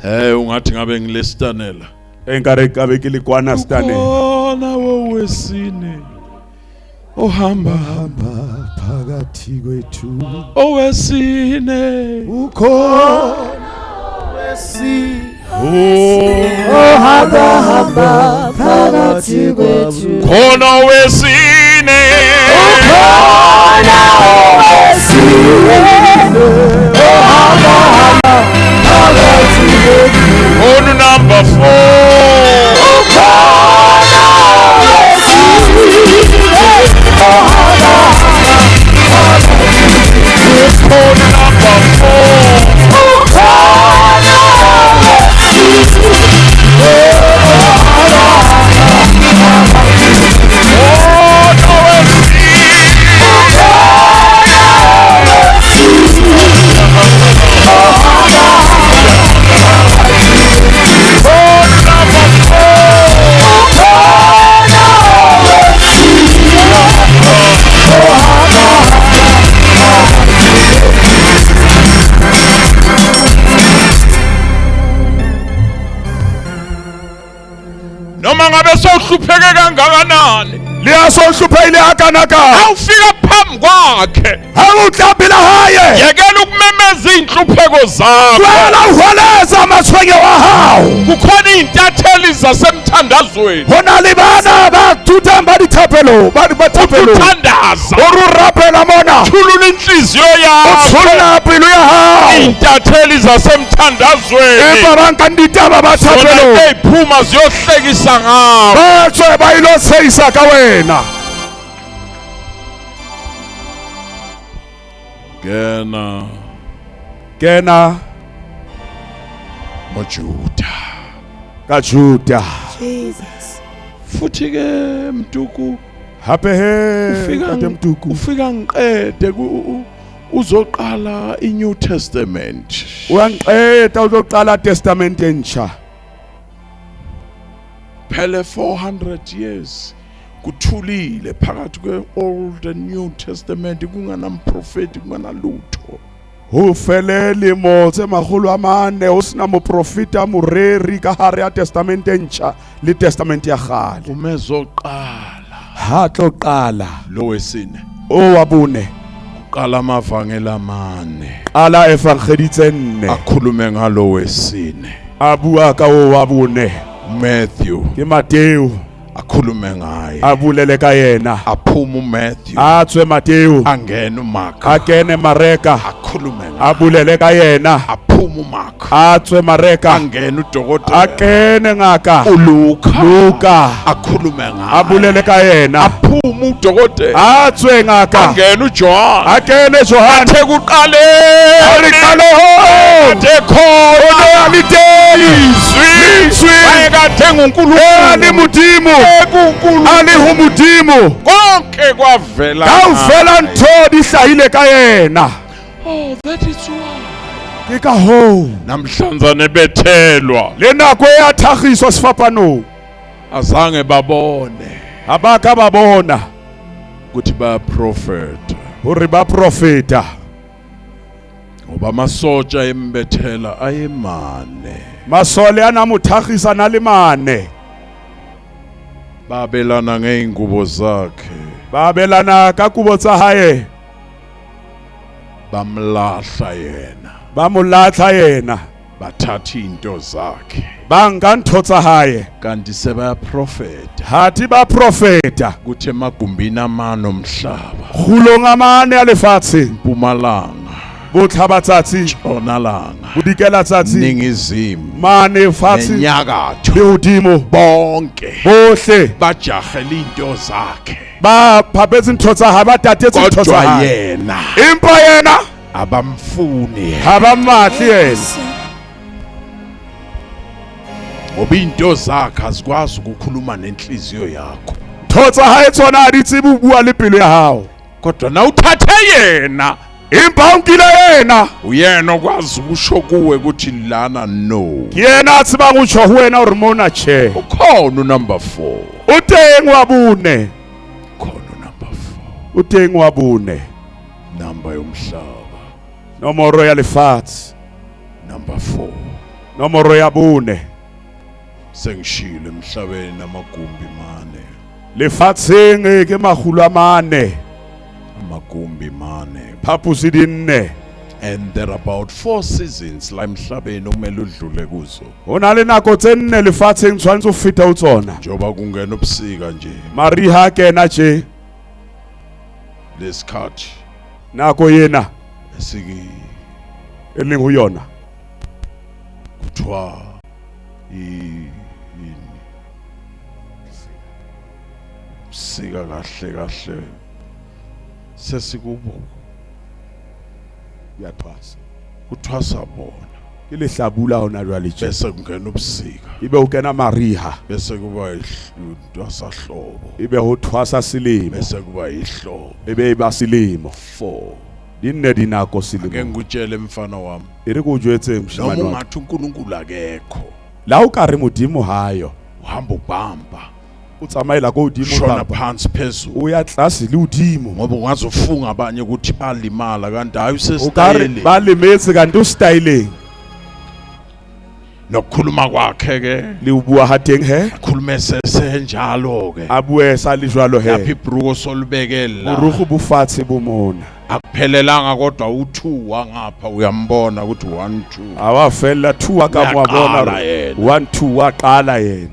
Hey ungathi ngabe ngilesitanela. Enkare ka be ke le kwana staneng. Ukhona wowesine ohamba Hamba phakathi kwethu. owesine Ukhona Ohamba hamba phakathi kwethu. khona owesine Khona owesine ohamba hamba phakathi kwethu. khona number 4 Khona owesine ohamba hamba phakathi kwethu. Khona number 4 Khona owesine ohamba hamba phakathi kwethu. Khona owesine. Khona number 4. Noma ngabe sowuhlupheke kangakanani, Le a so hlophehile hakanakang. awufika phambi kwakhe, Ha o tla pela hae. yekela ukumemeza iy'nhlupheko zakho. Tlohela ho hweletsa matshwenyeho a hao. Kukhona iy'ntatheli zasemthandazweni. Ho na le bana ba thutang ba dithapelo, ba ba thapelong. Uthandaza, O re o rapela mona. thulula inhliziyo O yakho. tsholla pelo ya hao. Iy'ntatheli zasemthandazweni Empa ba nkang ditaba ba zona thapelong. ey'phuma ziyohlekisa ngabo. Ba tswe ba ilo tshehisa ka wena. Ngena Kena ngoJuda. ka Juda. Jesus. Futhi ke Mtuku, Hape he ufika Ntate Mtuku. ufika ngiqede uzoqala iNew Testament. Uyangiqeda uzoqala testament entsha. Phele 400 years kuthulile phakathi kwe-Old and New Testament, kunganamprofeti, kunganalutho. Ho fele lemo tse 400 ho sena moprofeta moreri ka hare ya testament e ntjha le testament ya kgale. Umezoqala Ha tlo qala lo wesine, o wa bone, uqala amavangeli amane qala evangeli tse nne akhulume ngalo wesine. A bua ka o wa bone. Matthew Ke Mateo akhulume ngaye, a bolele ka yena. Aphuma uMatthew, A tswe Mateo, angene uMark, a kene Mareka, akhulume a ngaye, bolele ka yena. Aphuma uMark, A tswe Mareka, angene a udokotela kene ngaka uLuka, Luka, akhulume a ngaye, bolele ka yena. Aphuma udokotela, A tswe ngaka, angene uJohn, a kene Johanne. Athe A re kuqaleni qalehong kade o ne a khona le teng izwi, Lentswe. wayekade E a le nguNkulunkulu, Modimo, a le ho Modimo. Konke kwavela Kaofela ntho di hlahile ka yena. Oh, that is why Ke ka hoo namhlanzane bethelwa le nako e a thagiswa sefapanong, azange babone ha ba ka ba bona ukuthi bayaprofeta, hore ba profeta, ngoba amasotsha embethela ayemane. Masole a na mo thagisa na le mane. Babelana ngey'ngubo zakhe. Ba abelana ka kobo tsa hae. Bamlahla yena. Ba mo latlha yena. Bathatha iy'nto zakhe. Ba nka ntho tsa hae. Kanti sebayaprofetha Hati ba profeta. Ukuthi emagumbini amane omhlaba, Kgulong a mane a lefatshe. Mpumalanga, Botlhabatsatsi. Ntshonalanga, Bodikelatsatsi. Ningizimu, Mane fatshe. Nenyakatho, Le hodimo. Bonke Bohle bajahele iy'nto zakhe. Ba phapetse ntho tsa hae, ba tatetse ntho tsa Kodwa hae. yena Empa yena abamfuni yena. Ha ba mmatle yena. Ngoba iy'nto zakhe azikwazi ukukhuluma nenhliziyo yakho. Ntho tsa hae tsona ha di tsebe ho bua le pelo ya hao. Kodwa nawuthathe yena, Empa o nkile yena, uyena okwazi ukusho kuwe ukuthi lana no. Ke yena a tsebang ho tjho ho wena hore mona tjhe. Ukhona unumber 4. O teng wa bone. Khona unumber 4. O teng wa bone. Number yomhlaba. Nomoro ya lefatshe. Number 4. Nomoro ya bone. Sengishilo emhlabeni namagumbi mane. Lefatsheng ke makgulo a mane. Amagumbi mane. Phaposi di nne. And there are about 4 seasons la emhlabeni okumele udlule kuzo. Ho na le nako tse nne lefatsheng tshwanetse ho feta ho tsona. Njengoba kungena ubusika nje. Mariha a kena tje. Lesikhathi Nako yena esiki e leng ho yona. Kuthiwa yini? Ubusika kahle kahle sesikubo Uyathwasa. Kuthwasa bona. Ke lehlabula hona jwale tje. Bese kungena ubusika. Ebe ho kena mariha. Bese kuba intwasahlobo. Ebe ho thwasa selemo. Bese kuba ihlobo. Ebe e ba selemo. 4. Di nne dinako Ake selemo. ngikutshele mfana wami. E re ke o jwetse Noma moshemane wa ka. ungathi uNkulunkulu akekho, La o ka re Modimo hayo. Uhamba ubamba. O tsamaela ko hodimo Shona kapa. phansi phezulu. O ya tlase le hodimo. Ngoba ungazofunga abanye ukuthi balimala kanti hayi O ka re usestayeleni. ba lemetse kanti o styleng. Nokukhuluma kwakhe ke Le o bua ha teng he? akhulume sesenjalo ke. A bue sa le jwalo he. Lapha ibruko solibekela. Borukgo bo fatshe bo mona. Akuphelelanga kodwa u2 wangapha uyambona ukuthi 1 2. A wa fella 2 wa ka mo bona. Uyaqala yena. 1 2 wa qala yena.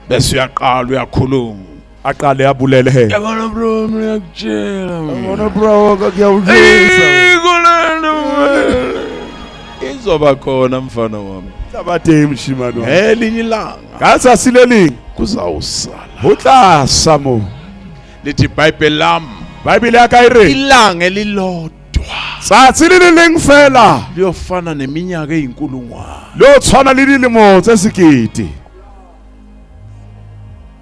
Bese uyaqala uyakhuluma. A qale a bolele he. Yabona bro ngiyakutshela. Yabona bro ngiyakutshela. Izoba khona mfana wami. Tla teng moshemane wa. Ngelinye ilanga Ka tsatsi le leng kuzawusala. ho tla sa moo. Lithi iBhayibheli lami Bibele ya ka e re ilanga elilodwa tsatsi le le leng fela liyofana neminyaka eyinkulungwane. le o tshwana le dilemo tse sekete.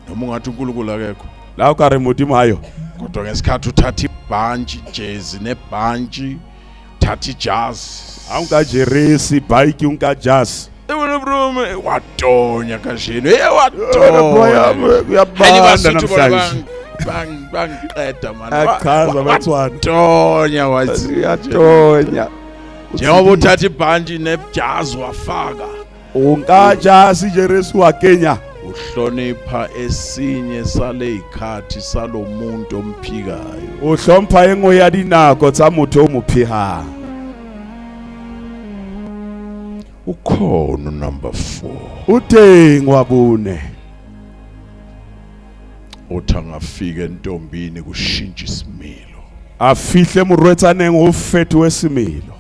Noma ungathi uNkulunkulu akekho. La o ka re Modimo hayo. Kodwa ngesikhathi uthatha ibhantshi jezi nebhantshi uthatha ijazi. Ha o nka jeresi, bike, o nka jasi. Yabona bro watonya kashini. Eh watonya. Uyabanda namhlanje. Bang bangiqeda man. Achaza batswana. Watonya wathi. Uyatonya. Njengoba uthatha ibhantshi nejazi wafaka. O nka jasi jeresi wa kenya. Uhlonipha esinye saleyikhathi salomuntu omphikayo. O hlompha e nngwe ya dinako tsa motho o mo phehang. Ukhona number 4. O teng wa bone. Uthi angafika entombini kushintsha isimilo. A fihle morwetsaneng ho fetohe semelo.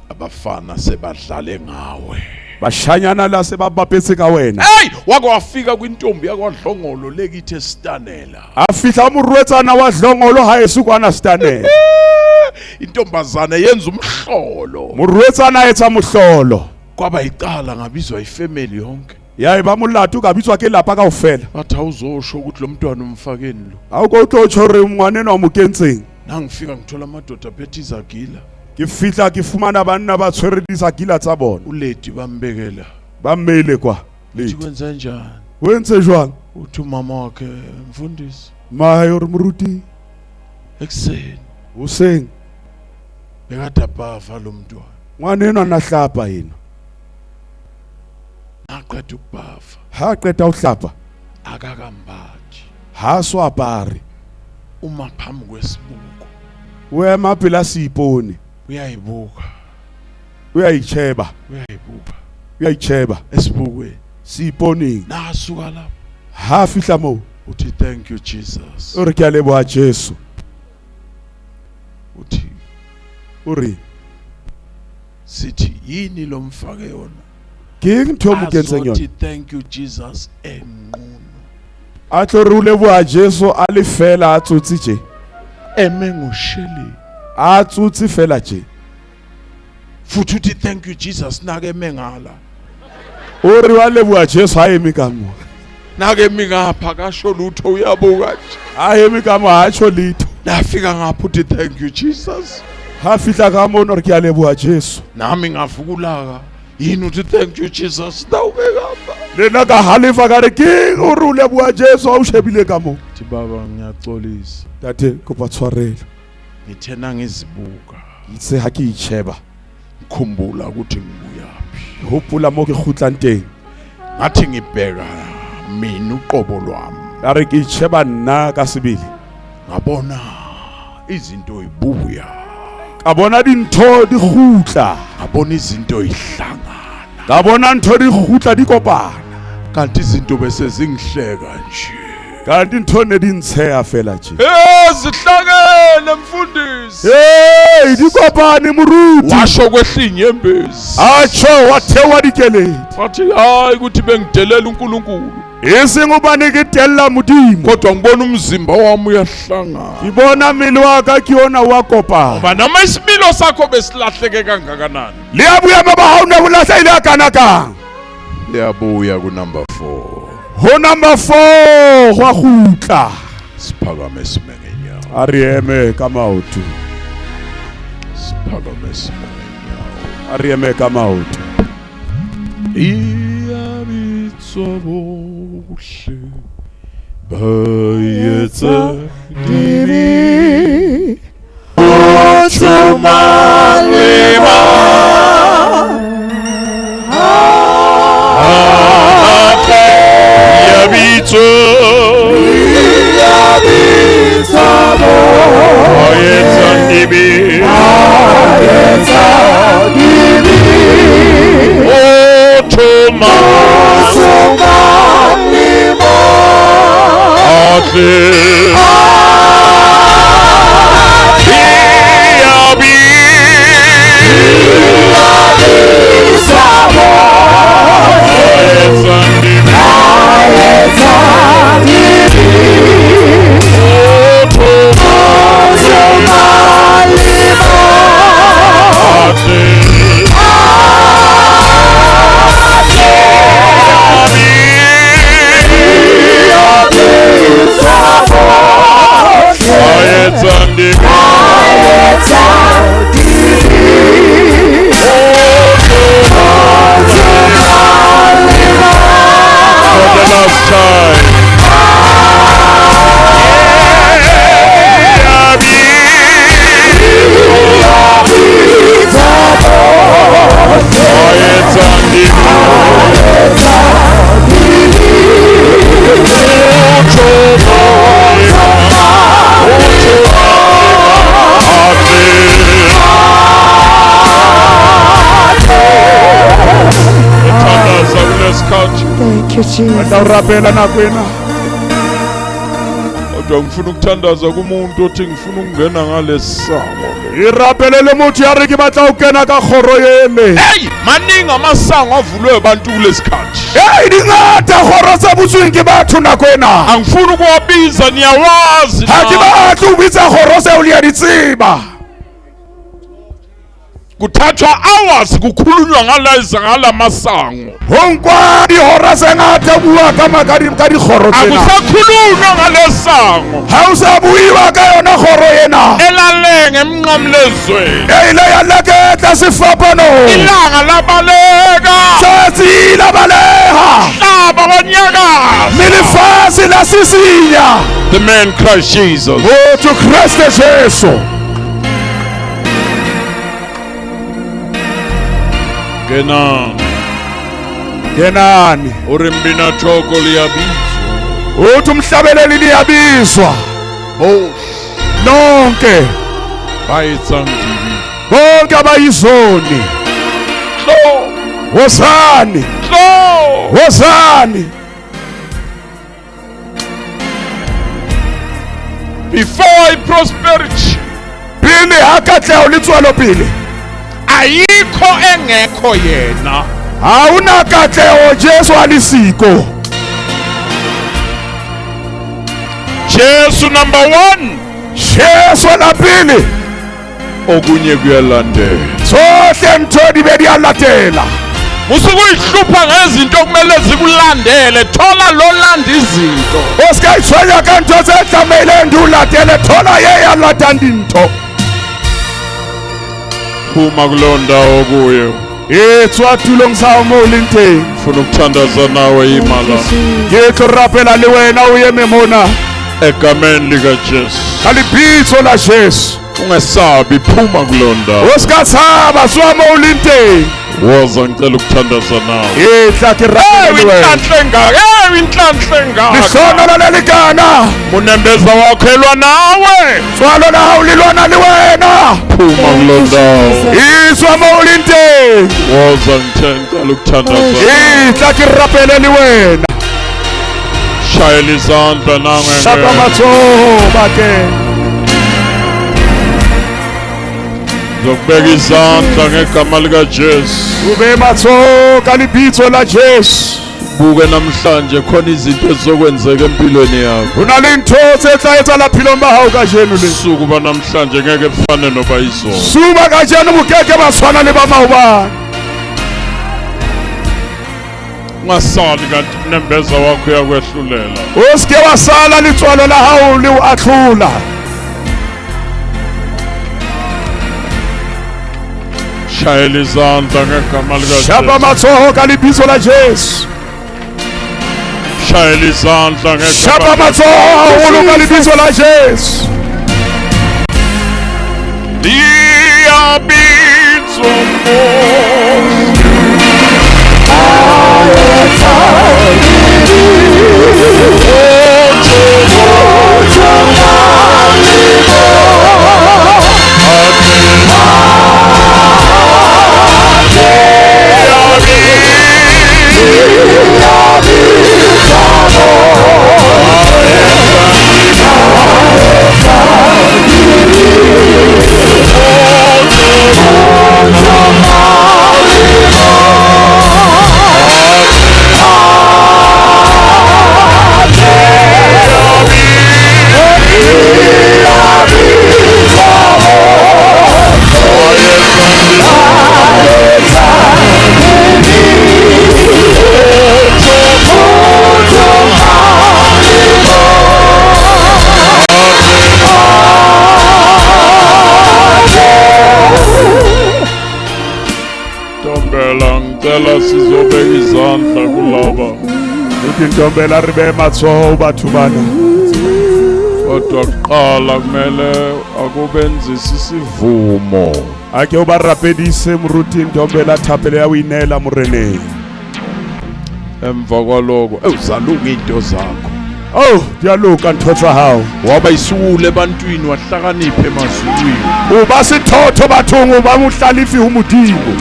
Abafana sebadlale ngawe. Bashanyana la se ba bapetse ka wena. Hey, wake wafika kwintombi yakwaDlongolo lekithi esitanela. A fihla morwetsana wa Dlongolo ha eso kwana Stanela. Intombazane yenza umhlolo. Morwetsana a etsa mohlolo. Kwaba icala ngabizwa ifamily yonke. Ya eba molato ka bitswa ke lapa kaofela. Bathi awuzosho ukuthi lo mntwana umfakeni lo. Ha o ko tlo tjho hore ngwana enwa o mo kentseng. Nangifika ngithola amadoda aphethe izagila. Ke fihla ke fumana banna ba tshwere disakila tsa bona. Uledi bambekela. Ba mmeile kwa. Uthi Ledi. kwenza njani? O entse jwang? Uthi umama wakhe mfundisi Mahe o re moruti ekuseni hoseng bekade abhava lo mntwana. ngwana enwa na hlapa ena. Naqeda ukubhava. Ha qeta ho hlapa, Akakambathi. Ha so apare. Uma phambi kwesibuko. O ema pela seipone. Uyayibuka. Uyayitjheba. Uyayibuka. Uyayitjheba. Esibukweni. Seiponeng. Nasuka lapho. Ha fihla moo. Uthi thank you Jesus. O re ke a leboha Jesu. Uthi O re sithi yini lo mfake yona? Ke eng ntho e mo kentseng yona? Azothi thank you Jesus enqunu. A tlo re o leboha Jesu a le fela a tsotse tje. Eme ngosheleni. A tsotse fela tje. Futhi uthi thank you Jesus nake mengala. O re wa leboha Jesu ha eme ka mo. Nake mingapha kasho lutho uyabuka nje. Ha eme ka mo ha tjho letho. Nafika ngapha uthi thank you Jesus. Ha fihla ka mono re ke a leboha Jesu. Nami ngavukulaka. Yini uthi thank you Jesus nawube ngapha. Le nna ka halefa ka re ke o re o leboha Jesu ha o shebile ka mo. Thi baba ngiyaxolisa. Tate kopa tshwarelo. Ngithe nangizibuka. Itse ha ke itjheba. Ngikhumbula ukuthi ngibuyaphi. Hopola mo ke kgutlang teng. Ngathi ngibheka mina uqobo lwami. Ka re ke itjheba nna ka sebele. Ngabona izinto ibuya. Ka bona dintho di kgutla. Ngabona izinto ihlangana. Ka bona ntho di kgutla di kopana. Kanti izinto bese zingihleka nje. Kanti ntho ne di ntsheha fela nje. Eh zihlangene mfundisi. Hey di kopane moruti. Washo kwehla inyembezi. Atsho wa thewa dikeledi. Wathi hayi ukuthi bengidelela uNkulunkulu. E seng hobane ke tella Modimo. Kodwa ngibona umzimba wami uyahlangana. Ke bona mmele wa ka ke ona wa kopana. Ngoba noma isimilo sakho besilahleke kangakanani. Le ya boemo ba hao ne bo lahlehile ha kana kang. Liyabuya ku number 4. Ho number 4 gwa kgutla. Siphakame sime ngenyawo. A re eme ka maoto. Siphakame sime ngenyawo. A re eme ka maoto. Iyabitswa bohle ba etsa dibe. Motho mang le mang. Iyabitswa. Iyabitswa bohle. Ba etsa dibe. Ba etsa dibe. Motho mang le mang. Atle. Iyabitswa bohle. Ba etsa dibe. Motho mang le mang. Atle. For the last time. Thank you, Jesus. Wena o rapela nako ena. Kodwa ngifuna ukuthandaza kumuntu othi ngifuna ukungena ngalesisango. E rapelele motho ya re ke batla ho kena ka kgoro ele. Hey, maningi amasango avulwe abantu kulesikhathi. Hey, di ngata kgoro tse butsweng ke batho nako ena. Angifuni ukuwabiza niyawazi. Ha ke batle ho bitsa kgoro tseo le ya di tseba. Kuthathwa hours kukhulunywa ngaleza ngalamasango. Ho nkwa dihora tse ngata bua ka ka dikgoro tsena. Akusakhulunywa ngalesango. Ha o sa buiwa ka yona kgoro ena. Elalenge emnqamlezweni. E ile ya leketla sefapanong. Ilanga labaleka. Tsatsi la baleha. Hlaba kwanyakaza. Mme lefatshe la sisinya. The man Christ Jesus. Motho Kreste Jesu. Ngena. Ngenani. O re mbinathoko liyabizwa. Uthi umhlabeleli liyabizwa. Bohle Nonke ba etsang dibe. Bonke abayizoni. Tlo. Wozani. Tlo. Wozani. Before i-prosperity Pele ha katleho le tswelopele. Ayikho engekho yena. Ha hona katleho Jesu a le siko. Jesu number 1. Jesu la pele. Okunye kuyalandela. Tsohle ntho di be di a latela. Musukuyihlupha ngezinto okumele zikulandele, thola lo landa izinto. O ska itshwenya ka ntho tse tlamehileng di o latele, thola ye ya latang dintho. Phuma kuleyo ndawo kuyo. Etswa tulong sa hao moo o leng teng. Ngifuna ukuthandaza nawe ima la. Ke tlo rapela le wena o eme mona. Egameni likaJesu. Ka lebitso la Jesu. Ungesabi, phuma kuleyo ndawo. O ska tshaba, tswa moo o leng teng. Woza ngicela ukuthandaza nawe. Etla ke rapela le wena. Inhlanhla engaka, inhlanhla engaka. Lehlohonolo le lekana. Unembeza wakho elwa nawe. Tswalo la hao le lwana le wena. Phuma kuleyo ndawo. Etswa moo o leng teng. Woza ngicela ukuthandaza. Etla ke rapele le wena. Shayela izandla nange. Shapa matsoho bakeng. Ngizokubeka izandla ngegama likaJesu. Ube matsoho ka lebitso la Jesu. Buke namhlanje khona izinto ezizokwenzeka empilweni yakho. Ho na le ntho tse tla etsahala phelong ba hao kajeno le. Usuku banamhlanje ngeke bufane noba izolo. Suba kajeno bo keke ba tshwana le ba maobane. Ungasali kanti unembeza wakho uyakwehlulela. O se ke wa sala letswalo la hao le o ahlola. Shayela izandla ngegama likaJesu. Shapa matsoho ka lebitso la Jesu. Shayela izandla ngegama. Shapa matsoho haholo ka lebitso la Jesu. Liyabizwa Nkosi. Ntombela, ngicela sizobeka izandla kulaba. Uthi Ntombela re behe matsoho batho bana. Kodwa kuqala kumele akubenzise isivumo. Ake o ba rapedise moruti Ntombela thapelo ya ho inela moreneng. Emva kwaloko ewuzalunga into zakho. Oh, dialoka ntho tsa hao. Waba isiwule ebantwini wahlakaniphe emazulwini. O ba sethotho bathong, o ba mohlalefi ho Modimo.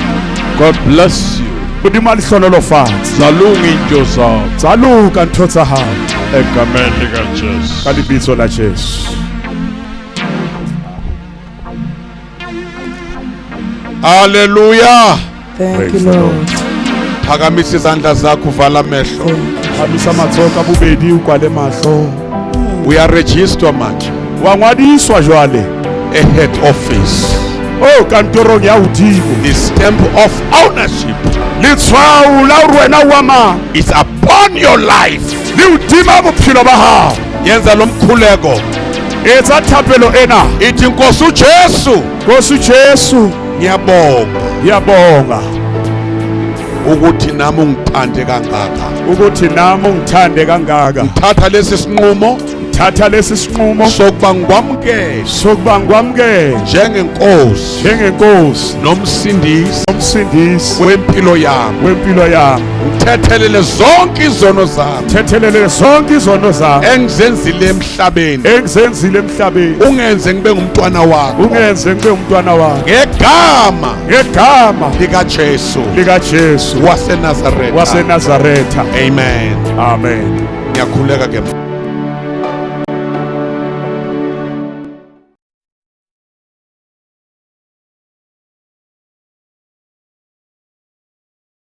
God bless you. Modimo a le hlohonolofatse. Zalunga into zakho. Zaloka ntho tsa hao. Egameni likaJesu. Ka lebitso la Jesu. Hallelujah. Thank you, Lord. Phakamisa izandla zakho, vala amehlo. Phakamisa matsoho ka bobedi, o kwale mahlo. Uyarejistwa manje. Wa ngwadiswa jwale. E head office. Oh, kantorong ya hodimo. The stamp of ownership. Letshwao la hore wena o wa mang. It's upon your life. Le hodima bophelo ba hao. Yenza lo mkhuleko. Etsa thapelo ena. Ithi Nkosi uJesu. Nkosi uJesu. Ngiyabonga. Ngiyabonga. Ukuthi nami ungithande kangaka. Ukuthi nami ungithande kangaka. Ngithatha lesi sinqumo. Thatha lesi sinqumo sokuba ngikwamukele sokuba ngikwamukele njengenkosi njengenkosi nomsindisi nomsindisi wempilo yami. wempilo yami. Ngithethelele zonke izono zami Thethelele zonke izono zami engizenzile emhlabeni. engizenzile emhlabeni. Ungenze ngibe ngumntwana wakho Ungenze ngibe umntwana wakho ngegama ngegama likaJesu likaJesu waseNazaretha. waseNazaretha. Amen. Amen. Ngiyakhuleka ke.